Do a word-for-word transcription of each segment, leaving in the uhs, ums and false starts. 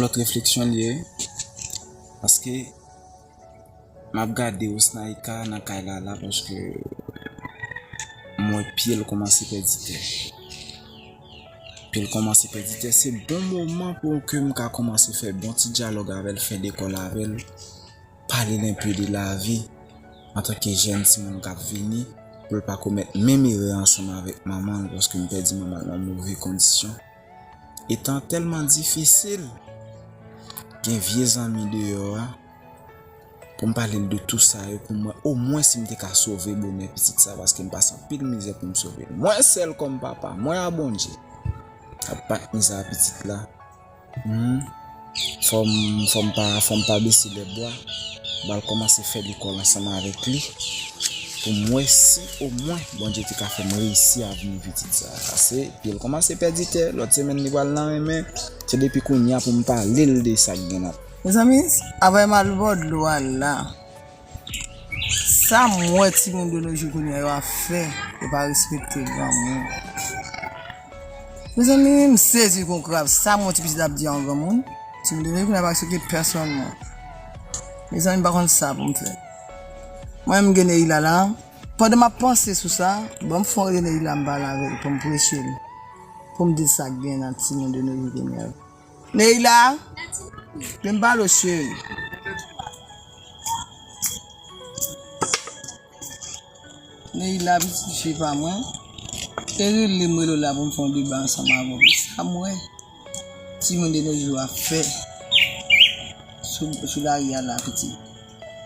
Lòt refleksyon l ye, paske m ap gade Osnaïka nan kay la la, paske m wè pye l kòmanse pèdi tè. Pye l kòmanse pèdi tè, se bon moman pou ke m ka kòmanse fè bon ti dyalòg avè l, fè lekòl avè l, pale l enpe de lavi antanke jèn timoun k ap vini, pou l pa komèt menm erè ansanm avèk manman l, paske m pèdi manman l nan move kondisyon. E tan tèlman difisil, gen vye zanmi deyò a, pou m pale l de tou sa yo, pou m wè omwen si m te ka sove bonè pitit sa, paske m pase anpil mizè pou m sove l. Mwen sèl kòm papa, mwen a Bondye, ap bat mizè a pitit la. Hmm. Fò m, fò m pa, fò m pa bese lèbwa. M pral kòmanse fè lekòl ansanm avèk li. Pou m wè si omwen Bondye te ka fè m reyisi avni pitit sa a. Pase, pye l kòmanse pèdi tè, lòt semèn li pral nan renmen. Se depi kounye a pou m pale l de sa k gen la. Mezanmi, avè m al bò dlo a la. Sa m wè timoun de nos jours kounye a yo ap fè, yo pa respekte granmoun. Mezanmi, m sezi kon krab. Sa m wè ti pitit ap di a yon granmoun. Timoun de nos jours kounye a pa respekte pèsòn, mwen. Mezanmi, m pa konn sa pou m fè. Mwen, m gen Neila la. Pandan m ap panse sou sa, ban m fè yon rele Neila, m pale avè l pou m preche l. Pou m di l sa k gen nan timoun de nos jours kounye a. Neila! Vin pale w, cheri. Neila, pitit fi pa mwen. E rele m, rele w la pou m fè yon deba ansanm avè w. Sa m wè timoun de nos jours ap fè sou, sou lari a la, pitit.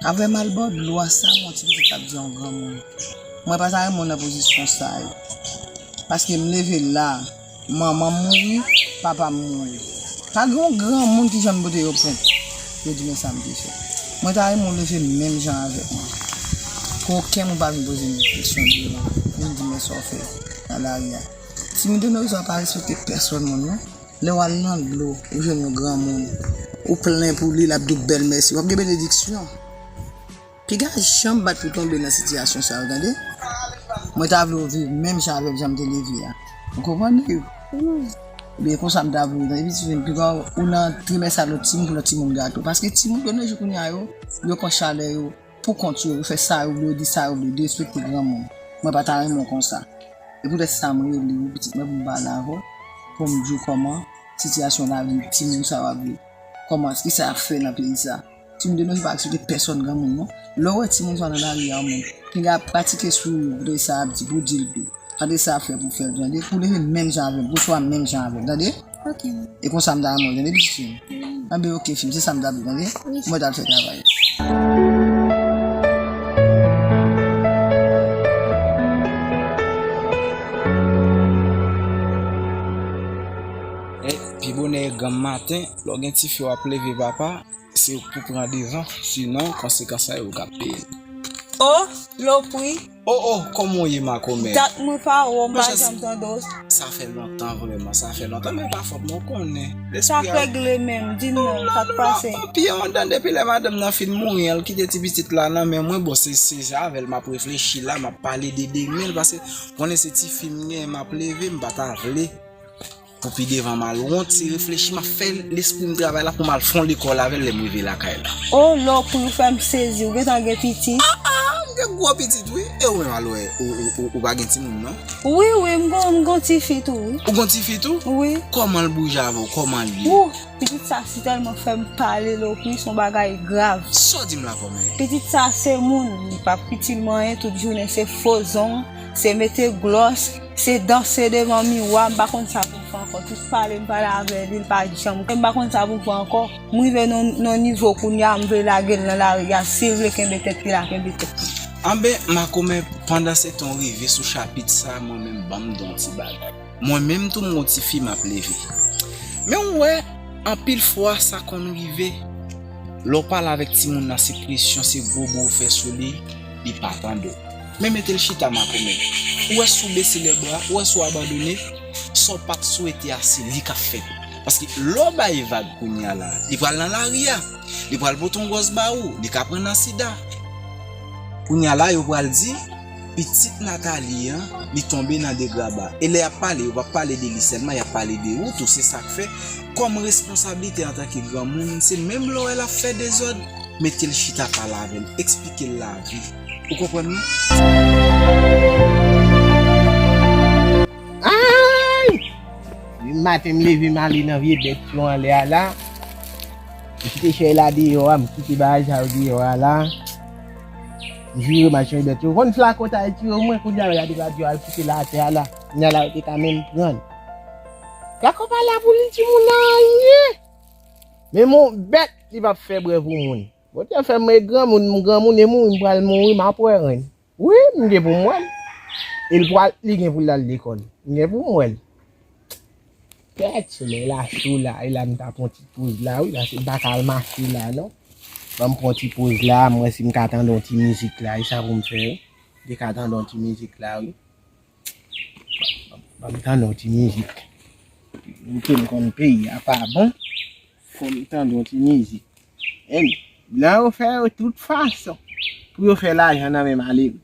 Avè m al bò dlo a, sa m wè ti pitit ap di yon granmoun. Mwen pa ta renmen w nan pozisyon sa yo. Paske m leve la, manman m mouri, papa m mouri. Pa gen yon granmoun ki janm pote yo pwent pou yo di men sa m te fè. Mwen ta renmen w leve menm jan avèk mwen. Pou okenn moun pa vin poze m kesyon de mwen, vin di men sa w fè nan lari a. Timoun de nos jours pa respekte pèsòn moun non. Lè w al nan dlo, ou jwenn yon granmoun, ou plen pou li, l ap di w bèl mèsi. W ap gen benediksyon. Piga janm bat pou tonbe nan sitiyasyon sa yo, tande. Mwen ta vle w viv menm jan avèk jan m te leve a. Ou konprann, Neyou? Ebyen, konsa m ta vle w, tande, pitit fi m, piga ou nan trimès a lòt timoun pou lòt timoun gate w. Paske timoun de nos jours kounye a yo, yo pran chalè yo pou kont yo, yo fè sa yo vle, yo di sa yo vle, yo derespekte granmoun. Mwen pa ta renmen w konsa. E poutèt sa m rele w, pitit mwen, pou m pale avè w, pou m di w kòman sitiyasyon lavi timoun sa yo ap viv. Kòman, kisa y ap fè nan peyi sa? Timoun de nos jours pa respekte pèsòn granmoun non. Lè w wè timoun sa nan lari a, yon moun, piga pratike sou yo, tande sa y ap di, pou w di l tou. Tande sa y ap fè pou w fè l, tande. Pou w leve menm jan avè m, pou w swa menm jan avè m, tande. Ok, man. E konsa m ta renmen w, tande, pitit fi m. Anben, ok, fi m, se sa m ta vle, tande. Wi. Mwen t al fè travay. E, pi bonè e granm maten, lè w gen tifi w ap leve papa, se ou k pou pran devan, sinon konsekans sa yo ou k ap peye. O, Lopri. O, o, kòman w ye, makomè? Dat mwen pa wè w, m pa janm tande w. Sa fè lontan, vrèman, sa fè lontan, men pa fòt mwen, ou konnen. Sa k regle menm, di m non, sa k pase? Anpi andan, depi lè madanm nan fin mouri an, l kite ti pitit la nan men mwen, bon, se, se avè l m ap reflechi la, m ap pale de demen l, paske konnen se tifi m genyen, m ap leve, m pa ta vle pou pi devan m al wont, se reflechi m ap fè, lespri m travay la pou m al fè yon lekòl avè l lè m rive lakay la. O, Lopri, ou fè m sezi, ou gentan gen pitit? Ah, ah, m gen gwo pitit, wi. E ou menm, alò, ou, ou, ou, ou pa gen timoun, non? Wi, wi, m gon, m gon tifi tou, wi. Ou gon tifi tou? Wi. Kòman l bouje avè w? Kòman l ye? Ou, pitit sa si tèlman fè m pale, Lopri, se yon bagay grav. Sa w di m la, kòmè? Pitit sa se moun, li p ap itil mwen anyen, tout jounen se fo zong, se mete glòs, se danse devan miwa, m pa konn sa pou m fè ankò. Tout pale m pale avè li, li pa janm. M pa konn sa pou m fè ankò. M rive nan, nan nivo kounye a, m vle lage l nan lari a. Si l vle kenbe tèt li la, kenbe tèt li. Anben, makomè, pandan se tan w rive sou chapit sa, mwen menm, ban m di w yon ti bagay. Mwen menm tou, m gon tifi m ap leve. Men w wè, anpil fwa, sa konn rive. Lè w pale avèk timoun nan, se presyon, se gwo bo w fè sou li, li pa tande w. Men mete l chita, makomè. Ou wè si w bese lèbra, ou wè si w abandone, sa w pa t swete a, se li k ap fèt. Paske lè w bay vag kounye a la, li pral nan lari a. Li pral pote yon gwòs ba ou, li ka pran nan sida. Kounye a la, yo pral di, Pitit Nathalie an, li tonbe nan degraba. E lè y ap pale, yo p ap pale de li sèlman, y ap pale de ou tou. Se sa k fè, kòm responsablite antanke granmoun, se menm lè w wè l ap fè dezòd, mete l chita pale avè l, eksplike l lavi. Ou konprann mwen? Ay! Depi maten m leve m ale nan vye bèt yo anlè a la. M kite chèy la deyò a, m kite bagay sa yo deyò a la. M vire m al chanje bèt yo. Konn flako ta retire mwen, kounye a yo gade radyo al kite l atè a la. Kounye a la yo te ka menm pran l. Flako pa la pou li di moun nan anyen. Men mon bèt li p ap fè brè pou moun. Bondye fè m granmoun, m granmoun e mouri, m pral mouri, m ap wè renn. Wi, m gen pou m wè l. E l pral, li gen pou l al lekòl. M gen pou m wè l. Kèt, solèy la cho la, e la m ta pran ti poz la, wi, paske m pa ka al mache la, non. Ban m pran ti poz la, m wè si m ka tande yon ti mizik la, e sa pou m fè, wi. M te ka tande yon ti mizik la, wi. Ban m tande yon ti mizik. Pou m konn peyi a pa bon, fò m tande yon ti mizik. Blan yo fè yo tout fason pou yo fè lajan nan men malere.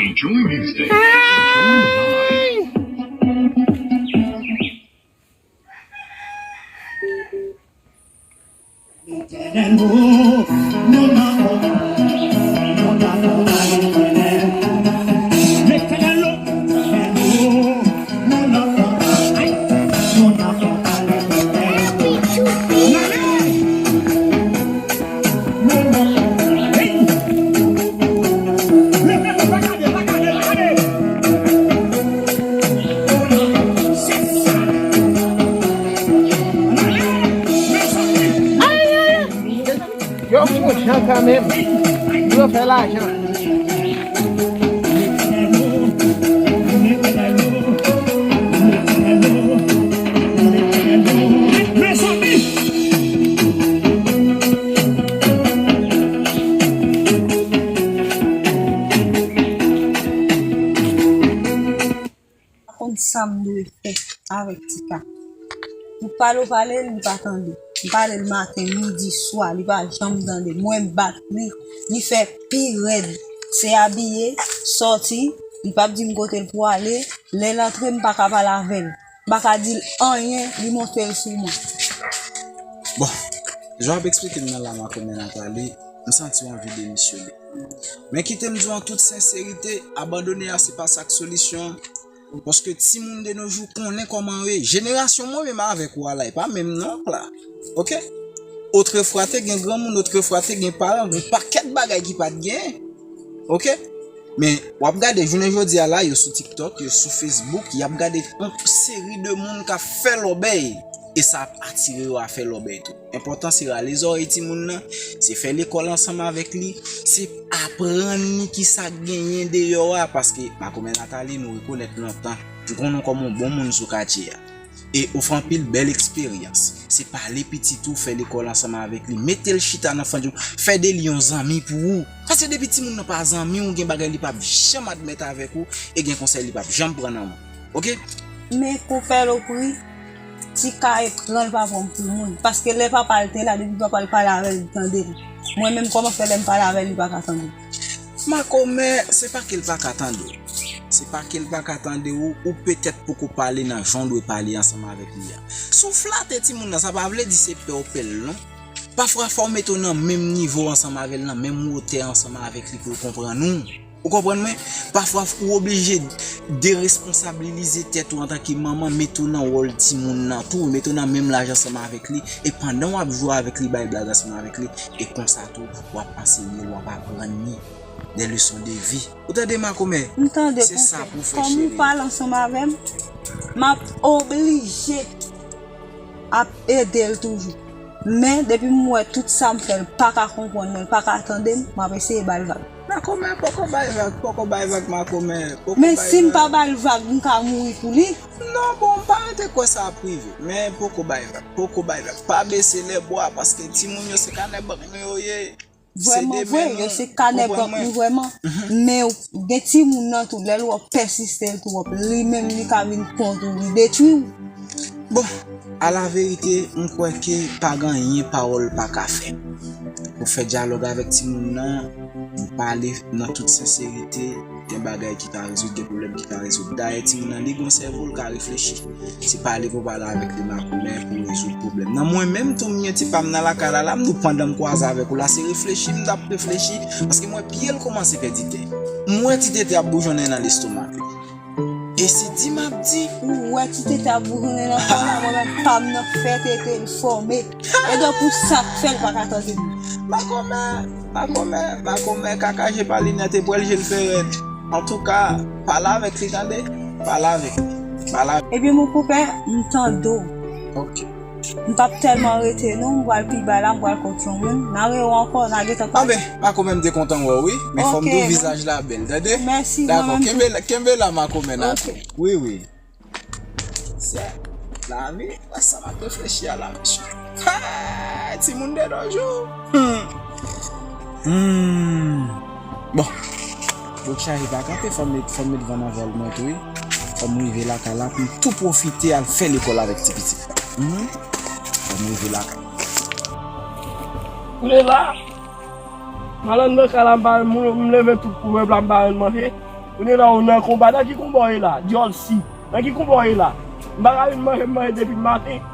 Enjoy music. Enjoy life. Yo fou jan kanmenm. Yo fè lajan. Pa konn sa m dwe fè avèk Tika. M pale w pale l, li pa tande. M pale l maten, midi, swa, li pa janm tande. Mwen m bat li, li fè pi rèd. Se abiye, sòti, li p ap di m kote l pwale. Lè l antre, m pa ka pale avè l. M pa ka di l anyen, li monte l sou mwen. Bon, jan w ap eksplike m nan la, Makomè Nathalie, m santi w anvi demisyone. Men kite m di w an tout senserite, abandone a se pa sa k solisyon an. Paske timoun de nos jours konnen kòman yo ye. Jenerasyon mwen menm avèk ou a la, e pa menm non la. Oke? Otrefwa te gen granmoun, otrefwa te gen paran, gen pakèt bagay ki pa t genyen. Oke? Men, w ap gade jounen jodi a la, yo sou TikTok, yo sou Facebook, y ap gade yon seri de moun k ap fè lòbèy. E sa ap atire yo a fè lòbèy tou. Enpòtan se rale zòrèy timoun nan, se fè lekòl ansanm avèk li, se aprann li kisa k genyen deyò a, paske Makomè Nathalie, nou rekonèt lontan, nou konnen w kòm yon bon moun sou katye a. E ou fè anpil bèl eksperyans. Se pale pitit ou, fè lekòl ansanm avèk li, mete l chita nan fannjou, fè de li yon zanmi pou ou. Paske depi timoun nan pa zanmi w, gen bagay li p ap janm admèt avèk ou, e gen konsèy li p ap janm pran nan men w. Oke? Men pou fè lopri, Tika e pran l pa pran m pou moun. Paske lè papa l te la, depi papa l pale avè l, li tande l. Mwen menm, kòman fè lè m pale avè l, li pa ka tande m? Makomè, se pa ke l pa ka tande w. Se pa ke l pa ka tande w, ou petèt poko pale nan jan w dwe pale ansanm avèk li a. Si w flate timoun nan, sa pa vle di se pè w pè l, non. Pafwa, fò w mete w nan menm nivo ansanm avè l, nan menm wotè ansanm avèk li pou l konprann ou. Ou konprann mwen? Pafwa, ou oblije deresponsabilize tèt ou antanke manman, mete w nan wòl timoun nan tou, mete w nan menm laj ansanm avèk li, e pandan w ap jwe avèk li, bay blag ansanm avèk li, e konsa tou, w ap ansenye l, w ap aprann li des leçons de vie. Ou tande, Makomè? M tande, se sa pou w fè, cheri. Kòm ou pale ansanm avè m, m ap oblije ap ede l toujou. Men, depi m wè tout sa m fè, l pa ka konprann mwen, l pa ka tande m, m ap eseye ba l vag. Makomè, poko bay vag, poko bay vag, Makomè, poko bay vag. Men si m pa ba l vag, m ka mouri pou li. Non, bon, m pa rete kwè sa ap rive. Men poko bay vag, poko bay vag. Pa bese lè bwa, paske timoun yo se kanè bank nou yo ye. Vrèman vre, yo se kanè bank nou vrèman. Men gen timoun nan tou, lè l wè w pèsiste l twòp, li menm li ka vin kont ou, li detwi w. Bon, a la verite, m kwè ke pa gen anyen pawòl pa ka fè. fè dyalòg avèk timoun nan, nou pale nan tout senserite, gen bagay ki ka rezoud, gen pwoblèm ki ka rezoud. Dayè, timoun nan, li gen sèvo, l ka reflechi. Se pale pou pale avèk li makomè pou rezoud pwoblèm nan. Mwen menm tou, m gen ti pa m nan lakay la, la, m tou pandan m kwaze avèk ou la, se reflechi m t ap reflechi, paske m wè pye l kòmanse fè ti tè. M wè ti tete ap boujonnen nan lestoma li. E se di m ap di. Ou wè ti tete ap boujonnen nan kò la, mwen menm pa m nan fè tete l fòme. E donk pou sa k fè l pa ka tande m. Makomè, makomè, makomè, kaka je pa li nèt e pwèl je l fè rèd. Antouka, pale avèk li tande, pale avèk li, pale avèk. Ebyen mon konpè, m tande w. Ok. M p ap tèlman rete non, m pral pi bay la, m pral kont yon moun. N a rewè ankò, n a gentan pale. Anben, makomè, m te kontan wè w wi, men fò m di w vizaj la bèl, tande? Mèsi. Dakò, kenbe la, kenbe la makomè, n a tou. Wi, wi. Se lavi, wè sa m ap reflechi a la, mesye. Ha! Timoun de nos jours. Hmm. Hmm. Bon. Bòk chaje pa kanpe, fò m met, fò m met van nan vòl mwen tou, wi. Fò m rive lakay la pou m tou pwofite al fè lekòl avèk ti pitit la. Hmm. Fò m rive lakay. Kounye la, m al anndan kay la, m pa, m, m leve tout kouvèb la, m pa jwenn manje. Kounye la, ou nan konba, nan ki konba w ye la? Dyòl si. Nan ki konba w ye la? M pa ka vin manje, m manje depi maten.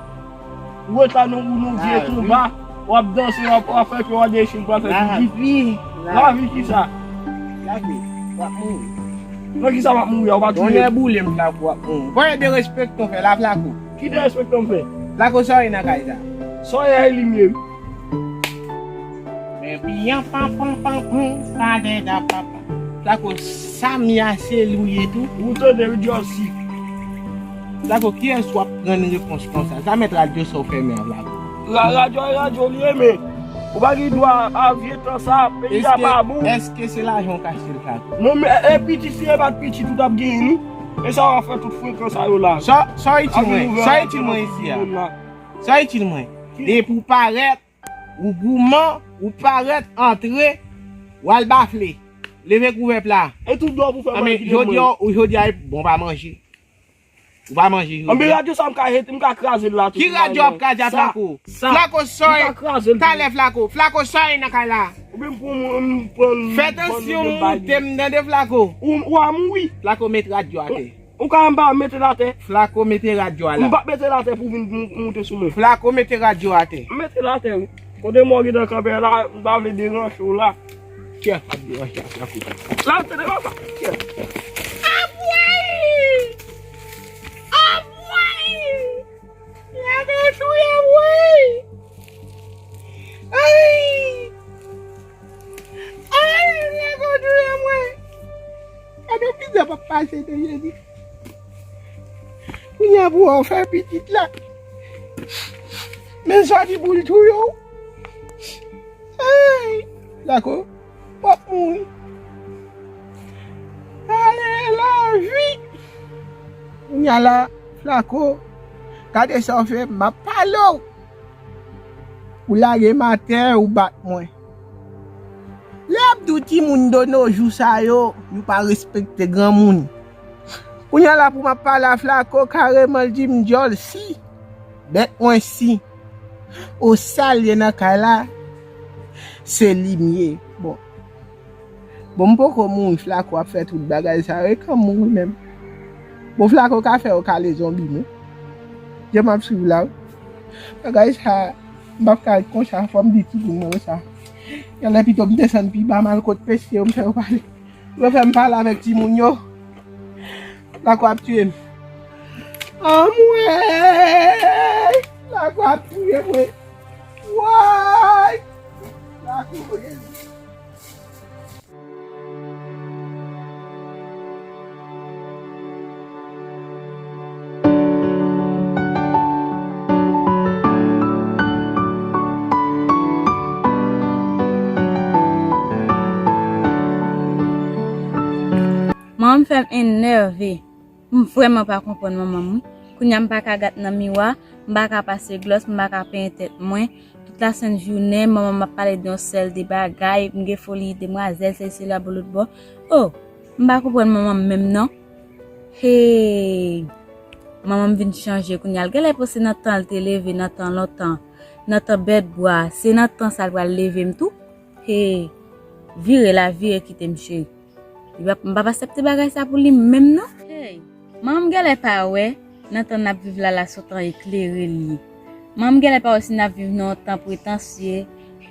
Ou ret la, nou, nou vye konba. W ap danse, w ap, w ap fè pye, w ap dechire, w ap fè pipit. Lavi. Lavi kisa? Lavi, w ap mouri. Nan kisa w ap mouri a, ou pa touye m? Tonnè boule m, Flako, w ap mouri. Konbyen derespektan w fè la, Flako? Ki derespektan m fè? Flako, sa w ye nan kay sa? Sa w ye a, e li m ye, wi. Men piyan pan pan pan pan, pa dèda papa. Flako, sa m ye a, se li w ye tou? Ou tande, wi, dyòl si. Flako, kiyès w ap rann repons konsa? Sa mèt radyo sa w fèmen an, Flako? Ra-, radyo a radyo li ye, men ou pa gen dwa a vye tan sa, peyi a pa bon. Èske se lajan w ka achte l, Flako? Non, men e, e pitit, si e pa t pitit, ou t ap genyen li. E sa w ap fè tout frekan sa yo la? Sa, sa w itil mwen, sa w itil mwen isi a? Sa w itil mwen? Depi w parèt, ou gouman, ou parèt, antre, w al bafle. Leve kouvèp la. E tout dwa pou fè mwen kite mwen. Jodi a, ou jodi a, bon, w pa manje. Ou pa manje jodi a. Anben radyo sa m ka jete, m ka kraze l la tou. Ki radyo w ap kraze a, Flako? Flako, sa w ye? M ka kraze l tou. Talè, Flako. Flako, sa w ye nan kay la? Oubyen m pran, m pran. Fè tansyon moute m, tande, Flako. Ou, ou a mouri. Flako, met radyo atè. Ou ka m pa mete l atè? Flako, mete radyo a la. M p ap mete l atè pou vin mou-, moute sou mwen. Flako, mete radyo atè. M mete l atè, wi. Kote mò gentan kanpe la, m pa vle deranje w la. Kè, ap deranje a Flako. La, tande papa. Kè. Apway! Apway! Flako touye m, wi! Ay! Ay, Flako touye mwen. Gade yon pizza p ap pase de Jezi. Kounye a pou w fè pitit la. Men sa di pou l touye w. Ay, Flako, w ap mouri. Ale lavi. Kounye a la, Flako, gade sa w fè, m ap pale w. Ou lage m atè, ou bat mwen. Lè y ap di w timoun de nos jours sa yo, yo pa respekte granmoun. Kounye a la pou m ap pale a Flako, kareman l di m dyòl si, bèt mwen si. O sa l ye nan kay la, se li m ye. Bon. Bon, m poko mouri, Flako ap fè tout bagay sa yo, e kan m mouri menm? Bon, Flako ka fè yo kale zonbi m, wi. Jan m ap swiv la, wi. Bagay sa, m p ap ka ret konsa, fò m di timoun mwen sa. Genlè pito m desann pi ba, m al kot mesye yo, m fè yo pale. Yo fè m pale avèk timoun yo. Flako ap tiye m. Anmwey! Flako ap tiye mwen. Woy! Flako, Jezi. Manman m fè m enève. M vrèman pa konprann manman m, wi. Kounye a m pa ka gad nan miwa, m pa ka pase glòs, m pa ka penyen tèt mwen. Tout lasent jounen, manman m ap pale de yon sèl de bagay, m gen foli demwazèl, sesi, sela, bo lòt bò. O, m pa konprann manman m menm non. Hey! Manman m vin chanje kounye a. L genlè panse nan tan l te leve, nan tan lontan. Nan tan bèt bwa, se nan tan sa l pral leve m tou. Hey, vire la, vire kite m cheri. Li p ap, m p ap aksepte bagay sa pou li menm non. Hey, manman m genlè pa wè, nan tan n ap viv la la se yon tan eklere li ye. Manman m genlè pa wè si n ap viv nan yon tan pretansye,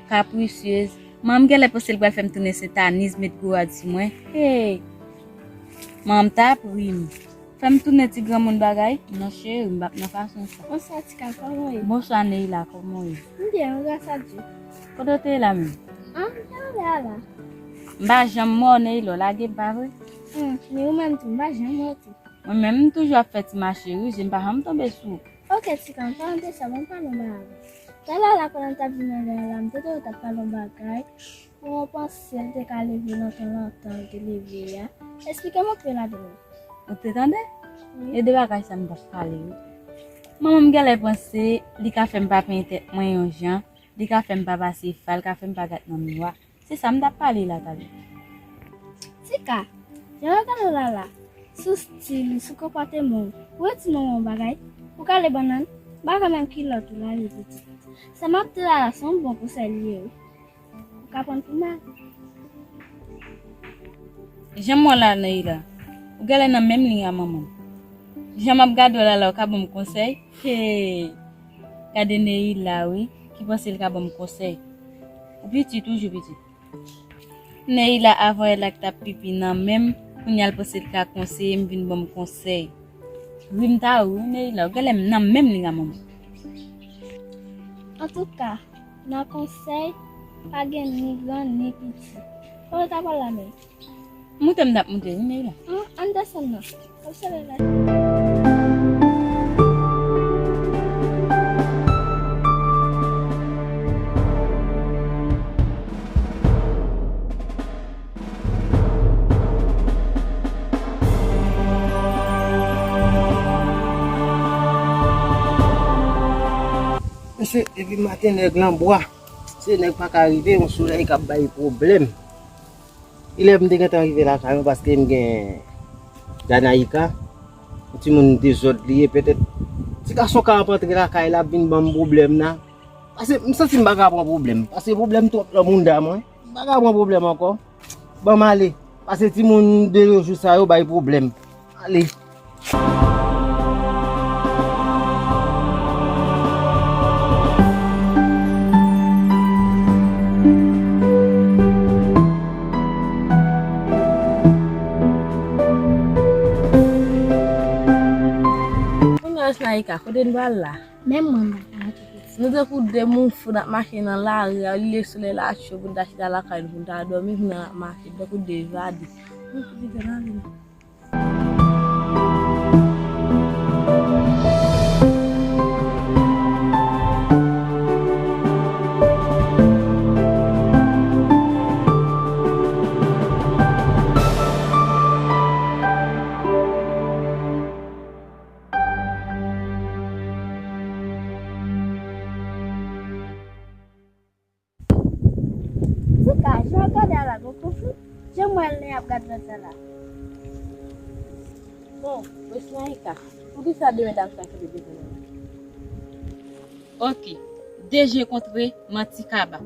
kaprisyez. Manman m genlè panse l pral fè m tounen sentanis, met gwo rad sou mwen. Hey, manman m ta ap ri m. Fè m tounen ti granmoun bagay. Non cheri, m p ap nan fason sa. Bonswa Tika, kòman w ye? Bonswa Neila, kòman w ye? M byen wi, gras a Dye. Kote w te ye la menm? Ah, m te anlè a la. M pa janm wè w Neila, w lage m pa vre? Hmm, ni ou menm tou, m pa janm wè w tou. Mwen menm m toujou ap fè ti mache wi, je m pa janm tonbe sou ou. Ok Tika, an palan de sa, ban m pale yon bagay avè w. Talè a la pandan m t ap vin anlè a la, m tande w t ap pale yon bagay. Kòman w panse l te ka leve nan tan lontan l te leve a? Esplike m anpe ladan l. Ou te tande? Wi. E de bagay sa m t ap pale wi. Manman m genlè panse li ka fè m pa penyen tèt mwen yon jan, li ka fè m pa pase fa, li ka fè m pa gad nan miwa. Se sa m t ap pale la talè. Tika, jan w gade w la la, sou stil, sou konpòteman w, ou wè ti manman w bagay, ou kale bannann, m pa kwè menm kilòt ou lave pitit. Sa m ap di w la la se yon bon konsèy li ye wi. Ou ka pran pou mal. Jan m wè w la Neila, ou genlè nan menm liy a manman m. Jan m ap gade w la la, ou ka ban m konsèy? Hey! Gade Neila wi, ki panse l ka ban m konsèy. Ou piti, toujou piti. Neila avan yè la k t ap pipi nan men m, kounye a l panse l ka konseye m, vin ban m konsèy. Ri m ta ri wi Neila, ou genlè nan menm liy a manman m. Antouka, nan konsèy, pa gen ni gran ni piti. Kote w t ap al la menm? Moute m t ap moute wi Neila. An, ann desann non. Obsève la. Mesye, depi maten nèg lan bwa. Se nèg pa ka rive, yon solèy k ap bay pwoblèm. Ilè m te gentan rive lakay mwen paske m gen Janaïka, yon timoun dezòd li ye, petèt ti gason ka ap antre lakay la ap vin ban m pwoblèm la. Paske m santi m pa ka pran pwoblèm, paske pwoblèm twòp nan mounda mwen, m pa ka pran pwoblèm ankò. Ban m ale, paske timoun de nos jours sa yo bay pwoblèm. Ale. Kounye a Janaïka, kote n pral la? Menm mwen m pa ka antre piti. Nou tankou de moun fou n ap mache nan lari a, olye solèy la cho pou n ta chita lakay nou pou n ta dòmi, kounye a n ap mache tankou de evade. Nou fou pito n ale non. Tika, jan w gade a la gon konfli? Jan m wè l nen ap gad lòt la la. Bon, Wesnaika, poukisa de medam sa kenbe devan nou la? Ok, de je kontre manti kaba.